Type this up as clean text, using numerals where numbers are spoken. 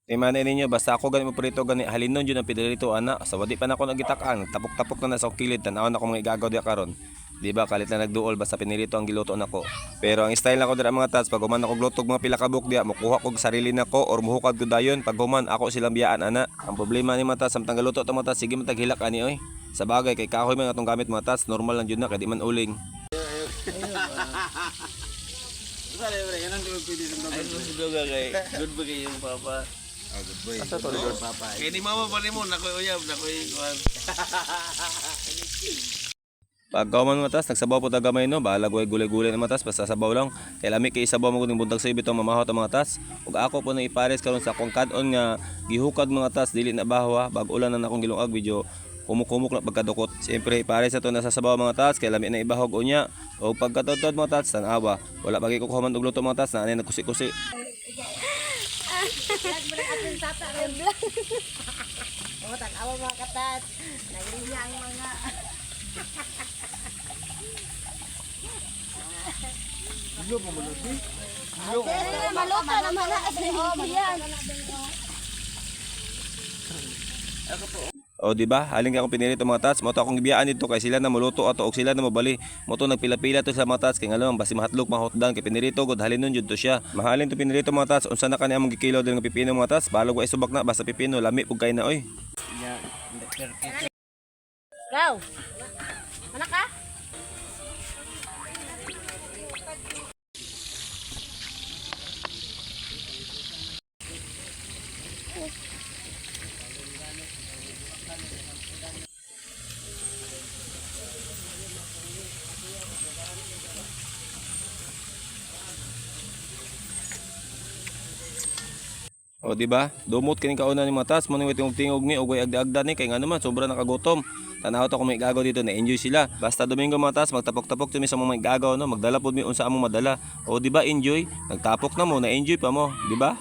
Timana ninyo, basta ako gani mo prito gani halinon jud ang pinirito ana. Sa wadi pa nako nagitak-an, tapok-tapok na na sa kilid, tan-awon ako mga igagaw diya karon. Di ba kalit na nagduol basta pinirito ang giluto nako. Pero ang style nako dira, mga tats, pag human ako glutog mga pila ka buok diya, mokuha kog sarili nako or muhukad ko dayon pag human ako silang biyaan ana. Ang problema ni, mga tats, samtang galuto to, mga tats, sige man taghilak ani oy. Sa bagay kay kahoy man atong gamit, mga tats, normal lang jud na kay di man uling. Ay, mas duga kay good ba kay yung papa? Asa to, Lidor? Kay ni mama pa nimo nakoy uyab, nakoy kuan. Pagka man, mga tats, nagsabaw po ta gamay no, bahalag way gulay-gulay na, mga tats, basta sabaw lang. Kay lami kay isabaw mo kuning buntag sa bitong mamahot ang mga tats. Ug ako po nang ipares karon sa akong kad-on nga gihukad, mga tats, dili na bahwa, bag ulan na akong gilungag, medyo kumuk-kumuk na pagkadukot. Siyempre ipares ato na sa sabaw, mga tats, kay lami na ibahog unya. O pagkatudtod, mga tats, tanawa. Wala pagi ko kuhaman og luto, mga tats, na ani nagkusi-kusi. O, tanawa, mga katat. Naglinya ang mga. Eh, maluto naman na. Yan. O di ba? Halin ka akong pinirito, mga tats. Mo to akong gibiyaan dito kay sila na muluto ato og sila na mobali. Mo to nagpila-pila to sa mga tats kay ngalong basi mahatlok mahotdan kay pinirito god halinon jud to siya. Mahalin to pinirito, mga tats. Unsa na kani among gikilo din nga pipino, mga tats? Balog wa isubak na basta pipino lami pug kay na oy. Go. Anak ka? O di ba? Dumot kining kauna ni mga tats mo ning tingog-tingog ni og way agda-agda ni kay ngano man sobra nakagutom. Tanaw to kung may igagaw dito na enjoy sila. Basta Domingo, mga tats, magtapok-tapok tumi sa mga igagaw no, magdala pud mi unsa among madala. O di ba enjoy? Nagtapok na mo, na enjoy pa mo, di ba?